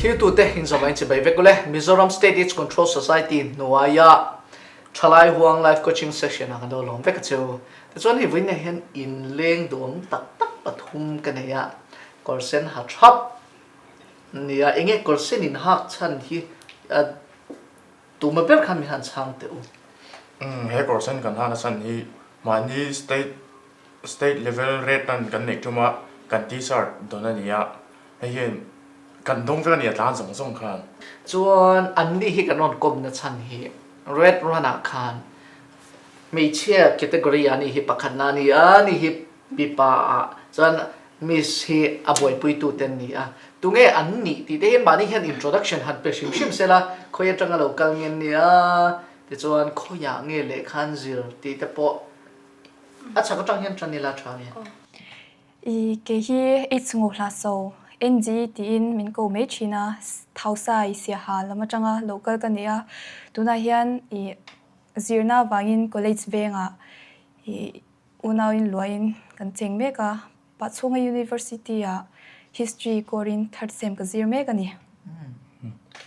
Thiltute inzawmah in chibai vek ule. Mizoram State AIDS Control Society hnuaia Thalai Huang Life Coaching Session ah kan lo lawm vek a cheu. Tichuan hei vawiinah hian inleng duhawm tak tak pathum ka nei a, kawr sen ha thap nia enge kawr sen in hak chhan hi tuma ber khan min han chhang teh u. Umm he kawr sen kan hana chhan hi mahni state state level red an kan neih tum a kan t-shirt dawn a ni a, hei hian kan dawng vek a ni a tlan zawng zawng khan. Chuan anni hi kan rawn kawmna chhan hi red run ah khan hmeichhia category ah ni hi pakhatna a ni a, ni hi mipa ah chuan miss hi a buaipuitu te an ni a, tunge an nih tih te hian mahni hian introduction han pe hrim hrim sela khawi atanga lo kal nge an nia tichuan khawiah nge lehkha an zir tih te pawh A chhak atang hian tan ila tha nge? I ke hi i chungaw hla so, NG tiin min ko mai thin a, Thausai Siaha lam atanga lo kal ka ni a, tunah hian i zirna avangin college vengah i unauin luahin kan cheng mek a, Pahchhunga University ah History course-in third sem ka zir mek a ni.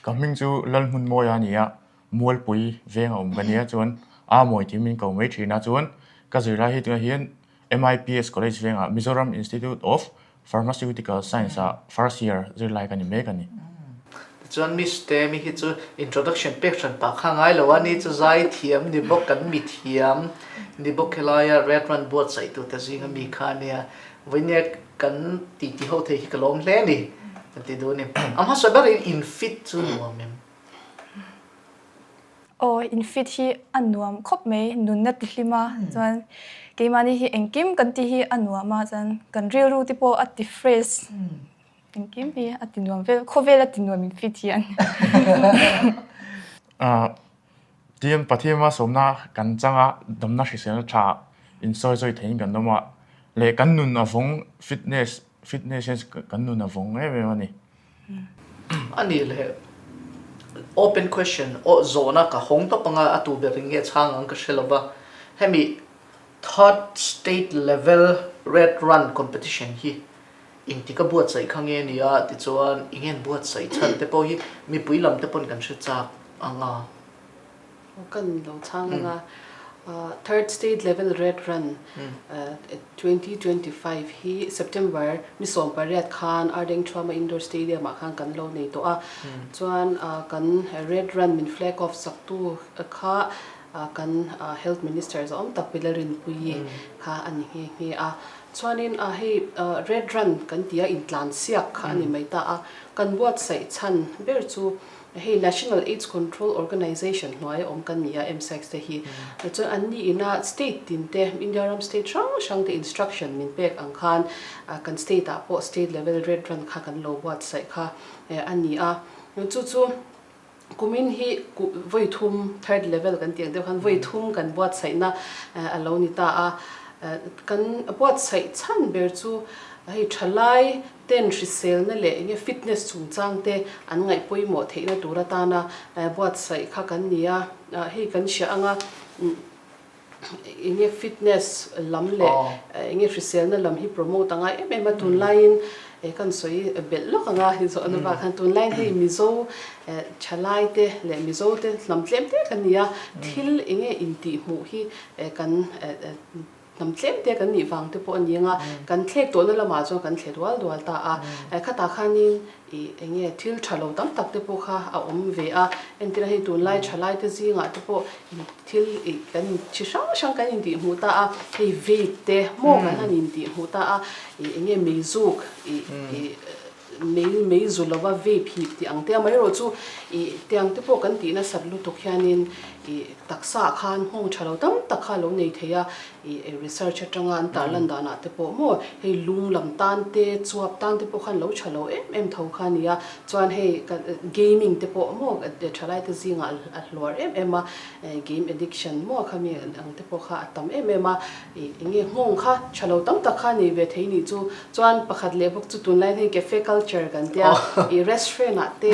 Ka hming chu Lalhmunmawia a ni a, Mualpui veng a awm ka nia chuan a mawi tih min ko mai thin a chuan ka zirlai hi tunah hian MIPS College vengah Mizoram Institute of Pharmaceutical Science ah first year zirlai ka ni mek a ni. Tichuan Miss Temi hi chu introduction pek hran pah kha ngai lo a ni chu zai thiam ni bawk kan mi thiam ni bawk helaia Red Run buatsaih tute zinga mi kha a nia vawinia kan titi ho thei hi ka lawm hle a ni kan ti duh a ni. A hmasa berin in fit chu nuam em? Aw, in fit hi a nuam khawp mai, nunna ti hlim a, chuan keimahni hi engkim kan tih hi a nuam a, chuan kan rilru te pawh a ti fresh, engkim hi a ti nuam vel, khawvel a ti nuam in fit hi a ni. Tin, Pathian malsawmna kan chang a, damna hriselna tha insawi zawi theiin kan awm a, leh kan nun a vawng fitness, fitness hian kan nun a vawng em em a ni. A nih leh open question aw zawhna ka hawng tawp anga a tu ber in nge chhang ang ka hre lo va, hemi third state level red run competition hi engtik a buatsaih kha nge nia tichuan eng nge an buatsaih chhan te pawh hi mipui lam te pawn kan hre chak ang a. Kan lo chhang ang a, Third State Level Red Run 2025 hi September ni 18 khan Ardengthuama Indoor Stadium ah khan kan lo nei tawh a, chuan kan Red Run min flag off saktu kha kan Health Minister zawm tak Pi Lalrinpuii kha a ni nghe nghe a. Chuanin hei Red Run kan ti a, intlansiak kha a ni mai ta a, kan buatsaih chhan ber chu Hei National AIDS Control Organization hnuaia awm kan ni a, MSACS te hi. Chuan an ni ina state tin te, India ram state hrang hrang te instruction min pek ang khan kan state ah pawh state level red run kha kan lo buatsaih kha a ni a. Chu chu kumin hi vawi thum third level kan tih ang deuh khan vawi thum kan buatsaihna a lo ni ta a. Kan buatsaih chhan ber chu hei thalai ten hriselna leh enge fitness chungchang te an ngaih pawimawh theihna tur atana buatsaih kha kan ni a, hei kan hria anga enge fitness lam leh enge hriselna lam hi promote a ngai em em a, tunlaiin kan sawi belh lawk anga hi zawhna bak khan tunlaiin hei Mizo thalai te leh Mizo te hnam tlem te kan ni a, thil enge intihhmuh hi kan Hnam tlem te kan nih vang te pawh a ni anga, kan thlek tawhna lamah chuan kan thle dual dual ta a. Khatah khanin ih eng nge thil tha lo tam tak te pawh kha a awm ve a, entirah hei tunlai thalai te zingah te pawh thil ih kan chi hrang hrang kan intih hmuh ta a, hei vape te maw kan han intih hmuh ta a, ih eng nge meizuk ih ih mei mei zu lova vape hip tih ang te amaherawh chu ih tiang te pawh kan tih nasat lutuk hianin ih Taksa ah khan nghawng tha lo tam tak kha a lo nei thei a, ih research atanga an tarlan danah te pawh maw hei lung lam tan te, chuap tan te pawh khan lo tha lo em em tho kha a ni a, chuan hei gaming te pawh maw thalai te zingah a hluar em em a, game addiction maw khami ang te pawh kha a tam em em a, ih eng nge nghawng kha tha lo tam tak kha a nei ve thei nih chu, chuan pakhat leh bawk chu tunlai hian hei cafe culture kan tia, ih restaurant ah te.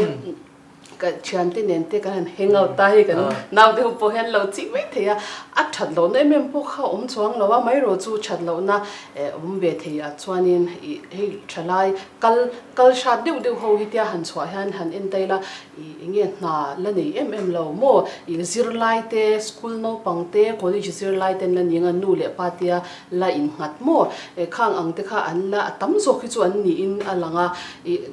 Ka thiante nen te kan han hang out ta hei kan naute ho pawh hian lo chik mai thei a, a that lohna em em pawh kha a awm chuang lo a, amaherawh chu that lohna awm ve thei ah chuanin ih hei thalai kal kal hrat deuh deuh ho hi tia han chhuah hian han en ta ila ih eng nge hna la nei em em lo maw ih zirlai te school naupang te college zirlai te an la ning a nu leh pa tia la innghat maw khang ang te kha an la a tam zawk hi chu an niin a lang a ih.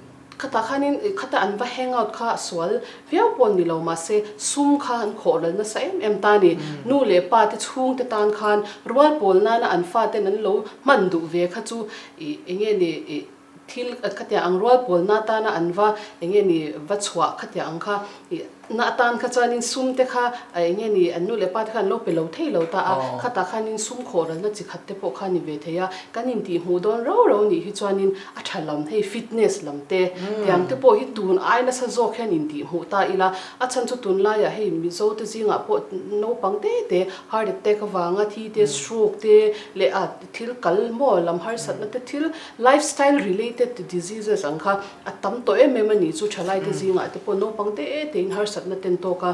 Khatah khanin khata an va hang out kha a sual viau pawh ni lo mahse sum kha an khawh ral nasa em em ta ni. Nu leh pa te chhungte tan khan rual pawl nana an faten an lo hman duh ve kha chu ih enge ni ih thil khatiang ang rual pawl na tana an va enge ni va chhuah khatiang ang kha ih Na atan kha chuanin sum te kha eng nge ni an nu leh pa te kha an lo pe lo thei lo ta a, khatah khanin sum khawh ralna chi khat te pawh kha ni ve thei a, kan intih hmuh dawn rau rau nih hi chuanin a tha lam hei fitness lam te tiang te pawh hi tun ai nasa zawk hian intih hmuh ta ila, a chhan chu tunlaiah hei Mizo te zingah pawh naupang te te heart attack avanga thi te stroke te leh a thil kal maw lam harsatna te thil lifestyle related diseases ang kha A tam tawh em em a ni chu thalaite zingah te pawh naupang te tein harsatna ten tawk a,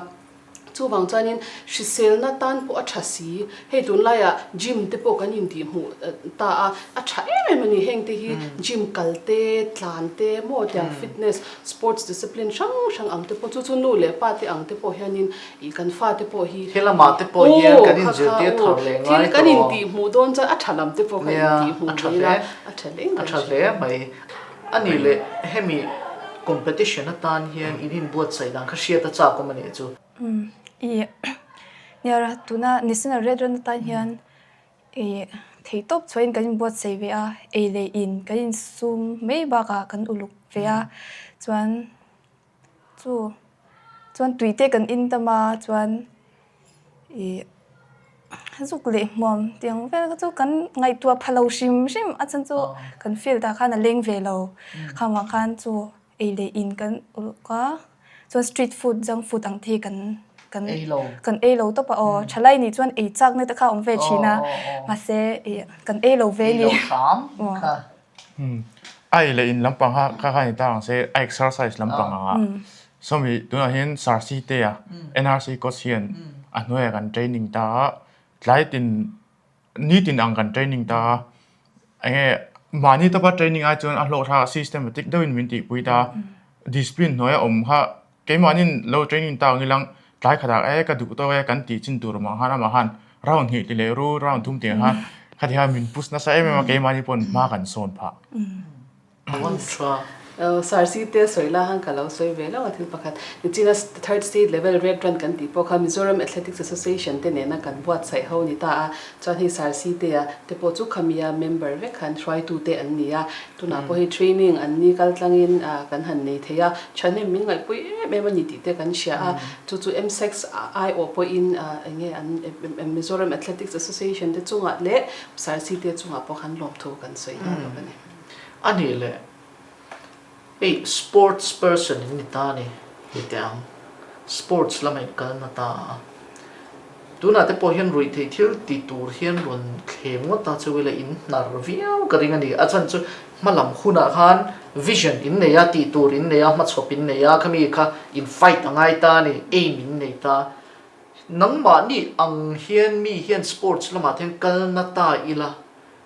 chuvang chuanin hriselna tan pawh a tha si, hei tunlaiah gym te pawh kan intihhmuh ta a, a tha em em a ni heng te hi gym kal te, tlan te maw tiang fitness sports discipline hrang hrang ang te pawh chu chu nu leh pa te ang te pawh hianin ih kan fa te pawh hi He lamah te pawh hian kan inzirtir thar leh ngai tawh. Thil kan intihhmuh dawn chuan a tha lam te pawh kha intihhmuh ve ila a tha hle a tha hle mai. A nih leh hemi competition atan hian in inbuatsaih dan kha hriat a chak awm a nih chu. Umm i Niara tuna National Red Run atan hian i theihtawp chhuahin kan inbuatsaih ve a, ei leh in kan insum mai bakah kan uluk ve a, chuan Chu chuan tui te kan in tam a chuan ih zuk leh hmuam tiang vel kha chu kan ngaihtuah pha lo hrim hrim a chhan chu kan field ah khan a leng ve lo khangah khan chu ei leh in kan uluk a chuan street food junk food ang te hi kan kan kan ei lo tawp a aw thalai nih chuan ei chak na te kha a awm ve thin a mahse ih kan ei lo ve a ni. A ei leh in lampang kha kha kha ni ta ang se a exercise lampang ang a sawmi tunah hian Sarsi te a NRC coach hian a hnuaiah kan training ta a tlai tin nitin ang kan training ta a enge mahni tawpa training ai chuan a hlawh thlak a systematic deuhin min tihpui ta a discipline hnuaia awm kha Keimahnin lo training ta ang ilang tlai khatah e ka duh tawk e kan tih chin tur mah khan amah khan round hnih ti leh ru round thum tih ang khan khati khan min push nasa em em a keimahni pawn hma kan sawn phah. Sarsi te sawi la khan ka lo sawi ve lo a thil pakhat nichina third state level red run kan tih pawh kha Mizoram Athletics Association te nena kan buatsaih ho ni ta a chuan hei Sarsi te a te pawh chu khamia member vek khan hruaitu te an ni a Tunah pawh hi training an ni kal tlangin kan han nei thei a, thahnem min ngaihpui em em a ni tih te kan hria a, chu chu MSEX aiawh pawhin eng nge an Mizoram Athletics Association te chungah leh SARC te chungah pawh khan lawmthu kan sawi nghal bawk a ni. A nih leh hei sports person in ni ta a ni ti teh ang, sports lamah in kal na ta a, Tunah te pawh hian ruihtheih thil ti tur hian rawn thlem ngawt ta cheu ila in hnar viau ka ring a ni. A chhan chu hmalam hunah khan vision in nei a, tih tur in nei a, hmachhawp in nei a, khami kha in fight a ngai ta a ni, aim in nei ta. Nangmahni ang hian mi hian sports lamah te hian kal na ta ila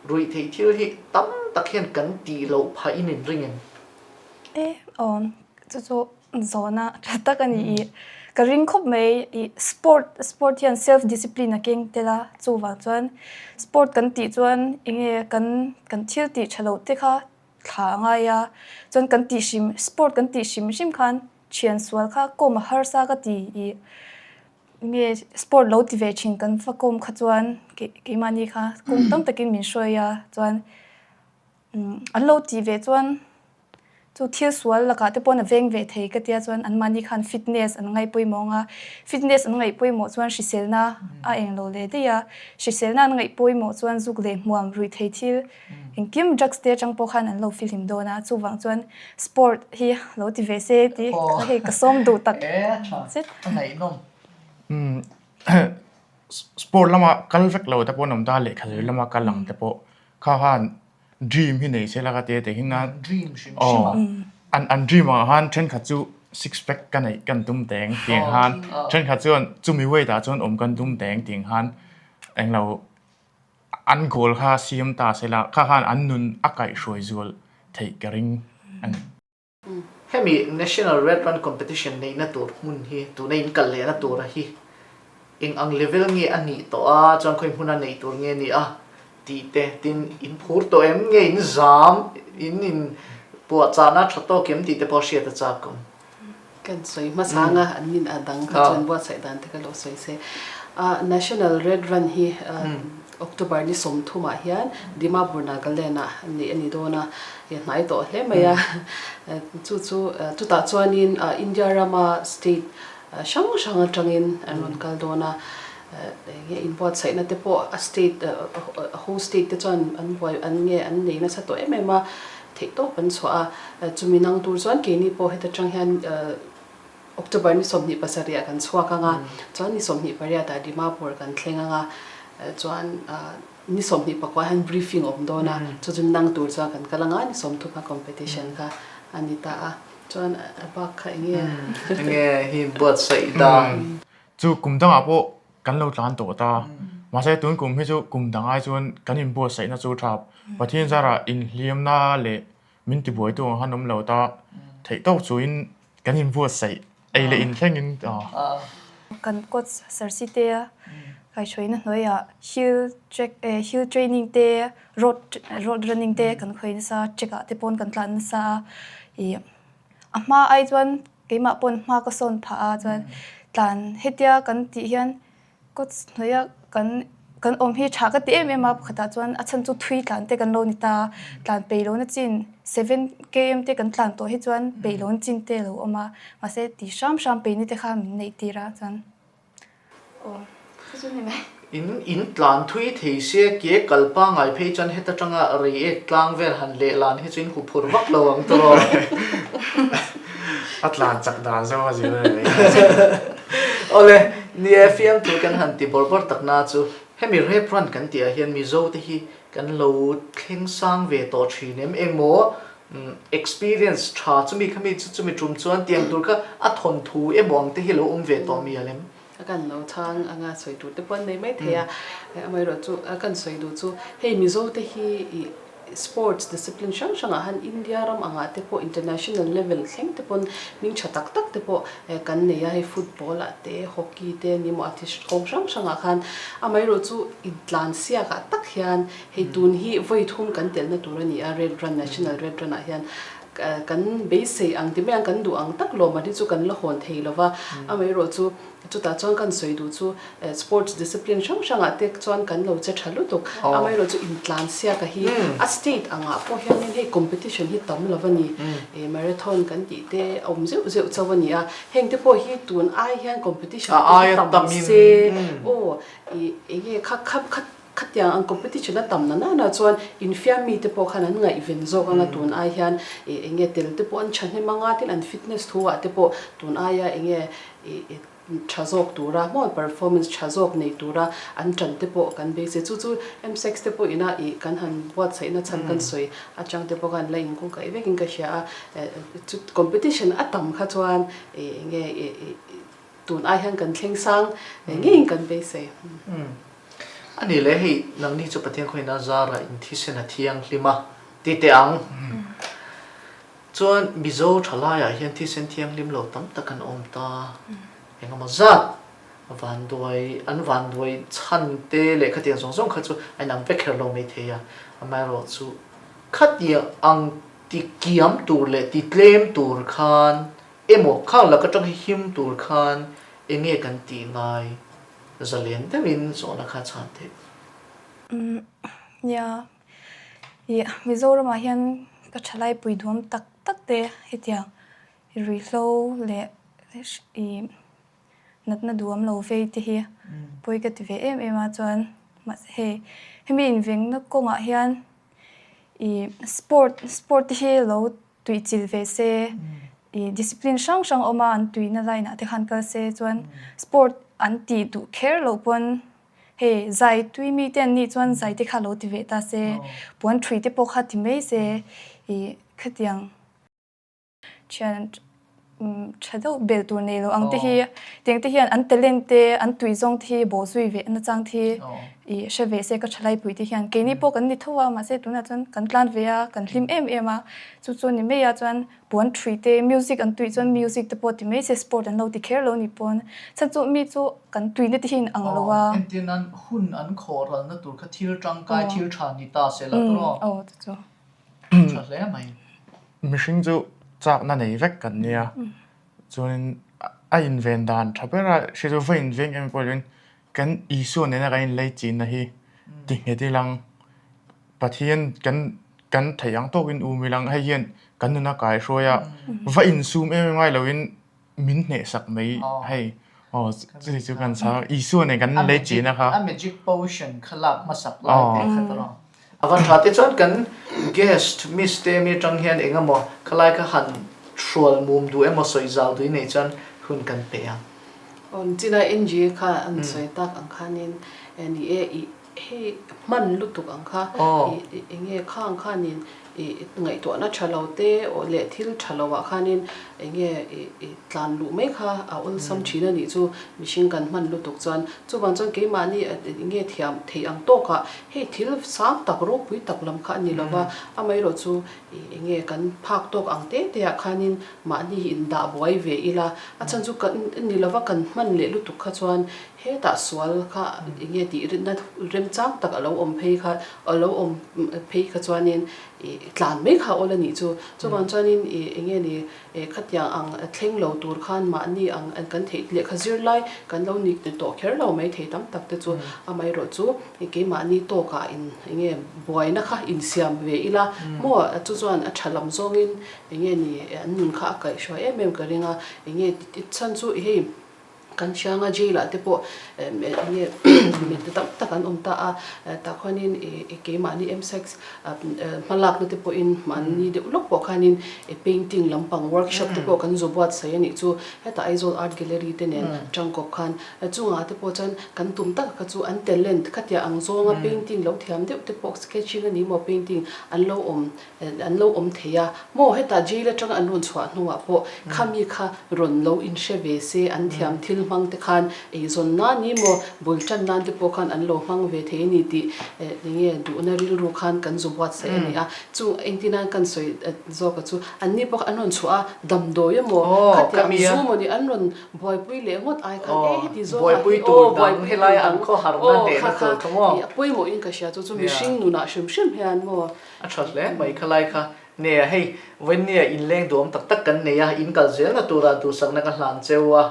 ruihtheih thil hi tam tak hian kan tih loh phah in in ring em? E aw chu chu Zawhna tha tak a ni i ka ring khawp mai i sport sport hian self discipline a keng tel a chuvang chuan sport kan tih chuan eng nge kan kan thil tih tha loh te kha thla a ngai a chuan kan tih hrim sport kan tih hrim hrim khan thian sual kha kawm a harsa ka ti i eng nge sport lo ti ve thin kan va kawm kha chuan keimahni kha kawng tam takin min hruai a chuan An lo tih ve chuan chu thil sual lakah te paw'n a veng ve thei ka tia chuan anmahni khan fitness an ngaih pawimawh ang a, fitness an ngaih pawimawh chuan hriselna a eng lo leh daih a, hriselna an ngaih pawimawh chuan zuk leh hmuam ruih thei thil engkim drugs te atang pawh khan an lo fihlim dawn a, chuvang chuan sport hi lo ti ve se tih hei ka sawm duh tak zet. Sport lama kal vek lo te pawh an awm ta a, lehkha zir lama kal ang te pawh kha khan dream hi nei se la ka ti a ti hin a Dream hrim hrim a. An an dream ah khan thenkhat chu. six pack ka neih kan tum teng tiang khan thenkhat chuan chumi weight ah chuan awm kan tum teng tiang khan englo an goal kha siam ta sela kha khan an nun a kaihhruai zual theih ka ring a ni. Hemi National Red Run Competition neihna tur hmun hi tuna in kal lehna tura hi eng ang level nge a nih tawh a, chuan khawi hmuna neih tur nge a nih a tih te, tin in phur tawh em nge in zam, in in puahchahna tha tawk em tih te pawh hriat a chak awm. Kan sawi hmasa anga an nin a dang kha chuan buatsaih dan te ka lo sawi se. National Red Run hi October ni 30 ah hian Dimapur Nagaland ah neih a ni dawn a, hnai tawh hle mai a. Chu chu chutah chuanin India rama state hrang hrang atangin an rawn kal dawn a. Enge inbuatsaihna te pawh a state host state te chuan an buai an nge an nei nasa tawh em em a. Theih tawp an chhuah a, chumi nang tur chuan keini pawh heta tang hian October ni 27 ah kan chhuak ang a, chuan ni 28 ah Dimapur kan thleng ang a, chuan ni 24 hian briefing awm dawn a, chu chu nang tur chuan kan kal ang a, ni 30 kha competition kha a ni ta a, chuan a bak kha eng nge? Enge hi buatsaih dan? Chu kum dangah pawh kan lo tlan tawh ta. Mahse tun kum hi chu kum dang ai chuan kan inbuatsaihna chu tha. Pathian zarah inhliamna leh min tibuaitu ang han awm lo ta. Theih tawk chuin kan inbuatsaih ei leh inthlengin. Kan coach Sir Sitea kaihhruaina hnuaiah hill trek eh hill training te road road running te kan khawi nasa trek ah te pawn kan tlan nasa a ih A hma ai chuan keimah pawn hma ka sawn phah a chuan tlan hetia kan tih hian coach hnuaia kan kan awm hi tha ka ti em em a pakhatah chuan a chhan chu thui tlan te kan lo ni ta a tlan peih lohna chin seven km te kan tlan tawh hi chuan peih lohna chin te a lo awm a mahse ti hram hram peihna te kha min neih tir a chuan. In in tlan thui thei se ke kal pangai phei chuan heta tanga rei ek tlang vel han leh lan hi chu in huphur vak lo ang tawh. A tlan chak dan zawng a zir a ni. Awle, ni e fiamthu kan han ti bawr bawr tak na chu hemi rep run kan tih ah hian Mizo te hi kan lo thleng sang ve tawh thin em engmaw experience tha chumi khami chu chumi tum chuan tiang tur kha a thawnthu emaw ang te hi lo awm ve tawh mi alem. A kan lo chhang anga sawi tur te pawh an nei mai thei a, amaherawh chu a kan sawi duh chu hei Mizo te hi ih sports discipline hrang hrangah han India ram angah te pawh international level thleng te pawn hming tha tak tak te pawh kan nei a, hei football ah te hockey te ni maw a thi kawng hrang hrangah khan amaherawh chu intlansiak ah tak hian Hei tun hi vawi thum kan telna tur a ni a, Red Run, National Red Run ah hian kan beisei ang ti mai ang, kan duh ang tak lawm hi chu kan la hawn thei lo va, amaherawh chu chutah chuan kan sawi duh chu sports discipline hrang hrangah te chuan kan lo che tha lutuk, amaherawh chu intlansiaka hi a state angah pawh hianin hei competition hi tam lo a ni, marathon kan tih te a awm zeuh zeuh chauh a ni a, heng te pawh hi tun ai hian competition te hi tam se aw ih enge kha kha kha. Khatiang ang competition a tam na nana chuan infiam mite pawh khan an ngaihven zawk anga tun ai hian ih enge tel te pawh an thahnem anga tin an fitness thu ah te pawh tun aia enge ih tha zawk tura maw performance tha zawk nei tura an tan te pawh kan beisei chu chu MSEX te pawh ina ih kan han buatsaihna chhan kan sawi atang te pawh khan la inkungkaih vekin ka hria a chu competition a tam kha chuan ih enge ih Tun ai hian kan thleng sang ngeiin kan beisei. A ni le, hei nangni chu Pathian khawina zara in thisen a thianghlim a ti teh ang. Chuan Mizo thalaiah hian thisen thianghlim lo tam tak an awm ta. Engemaw zat vanduai an vanduai chhan te leh khatiang zawng zawng kha chu a inang vek kher lo mai thei a. Amaherawhchu khatiang ang ti kiam tur leh ti tlem tur khan Emaw, khang lak atang hi him tur khan enge kan tih ngai zalen deuhin zawhna kha chhan theih. Umm nia, ih Mizoramah hian ka thalai pui duam tak tak te hetiang ruihhlo leh ih natna duam lo vei te hi pawi ka ti ve em em a chuan mahse hei hemi invengna kawngah hian ih sport sport te hi lo Tuichilh ve se, i discipline hrang hrang awm a, an tuina line ah te khan kal se chuan sport an tih duh kher loh pawn hei zai tui mi te an nih chuan zai te kha lo ti ve ta se, puan thui te pawh kha ti mai se i khatiang thian. Tha deuh bel tur nei lo ang te hi tiang te hian an talent te an tui zawng te hi bawh zui ve nachang te hi i hre ve se ka thalai pui te hian keini pawh kan ni tho a mahse tunah chuan kan tlan ve a kan hlim em em a chu chu ni mai a chuan puan thui te music an tui chuan music te pawh ti mai se sport an lo ti kher lo ni pawn chhan chu mi chu kan tuina te hi in ang lo a. Entir nan hun an khawh ralna tur kha thil tangkai thil tha ni ta se la tawh. Aw chu chu. Tha hle mai. Mihring chu chakna nei vek kan nia. Chuanin a inven dan tha ber a, hri chu va inveng em pawh hian kan Isua nena kan inlei chinna hi ti nghet ilang Pathian kan kan theih ang tawkin um ilang hei hian kan nuna kaihruai a, va insum em em ngai loin min hnehsak mai hei aw chumi chu kan chhang Isua nen kan lei chin a kha a magic potion kha lak hmasak lai te kha tawh a van tha te chuan kan guest miss te mi atang hian eng emaw khalai kha han hrual mum duh emaw sawi zau duh nei chuan hun kan pe ang. Aw china NG kha an sawi tak ang khanin ni e i Hei hman lutuk ang kha i enge khang khanin i ngaihtuahna tha lo te leh thil tha lo ah khanin enge i tlan luh mai kha a awlsam thin a nih chu mihring kan hman lutuk chuan chuvang chuan keimahni enge thiam theih ang tawk ah hei thil sang tak ropui tak lam kha a ni lova amaherawh chu i enge kan phak tawk ang te te ah khanin mahni hi indah buai ve ila a chhan chu kan ni lova kan hman leh lutuk kha chuan Hetah sual kha enge tih rinna remchang tak a lo awm phei kha a lo awm phei kha chuanin ih tlan mai kha awl a nih chu. Chuvang chuanin ih enge ni khatiang ang thleng lo tur khan mahni ang kan theih lehkha zir lai kan lo ni tawh kher lo mai thei tam tak te chu amaherawh chu keimahni tawkah in enge buaina kha insiam ve ila maw chu chuan a tha lam zawngin enge ni an nun kha a kaihhruai em em ka ring a enge chhan chu hei Kan hrianga jail ah te pawh enge mite tam tak an awm ta a, tah khuanin keimahni MSEX hmalakna te pawhin mahni deuh lawk pawh khanin painting lampang workshop te pawh kan zu buatsaih a nih chu. Hetah Aizawl Art Gallery te nen tangkawp khan chungah te pawh chuan kan tum tak kha chu an talent khatiang ang zawnga painting lo thiam deuh te pawh sketching a ni maw painting an lo awm An lo awm thei a, maw hetah jail atanga an rawn chhuah hnuah pawh khami kha rawn lo inhre ve se, an thiam thil hmang te khan eizawn nan ni maw, bul tan nan te pawh khan an lo hmang ve thei a ni tih enge duhna rilru khan kan zu buatsaih a ni a. Chu engtin an kan sawi zawk a chu anni pawh kha an rawn chhuah a, damdawi emaw khatiang zu maw ni an rawn buaipui leh ngawt ai khan e heti zawk ah hi aw buaipui tur dang aw kha kha a pawimawhin ka hria chu chu mihring nunah hrim hrim hian maw A tha hle mai khalai kha. Nia hei, vawinia inleng duhawm tak tak kan nei a, in kal zelna tura duhsakna ka hlan cheu a,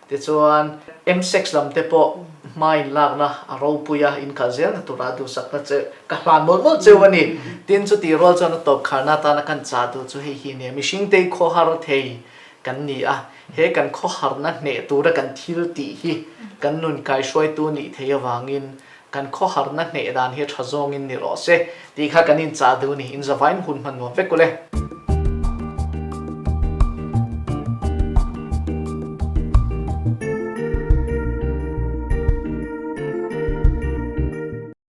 tichuan M-sex lam te pawh hma in lakna a ropui a, in kal zelna tura duhsakna che ka hlan mawlh mawlh cheu a ni. Tin, chutih rual chuan a tawp kharna atana kan chah duh chu hei hi nia, mihring te khawhar thei kan ni a, he kan khawharna hneh tura kan thil tih hi kan nun kaihruaitu nih theih avangin Kan khawharna hneh dan hi a tha zawngin ni rawh se tih kha kan inchah duh a ni. Inzavain hun hman nuam vek ule.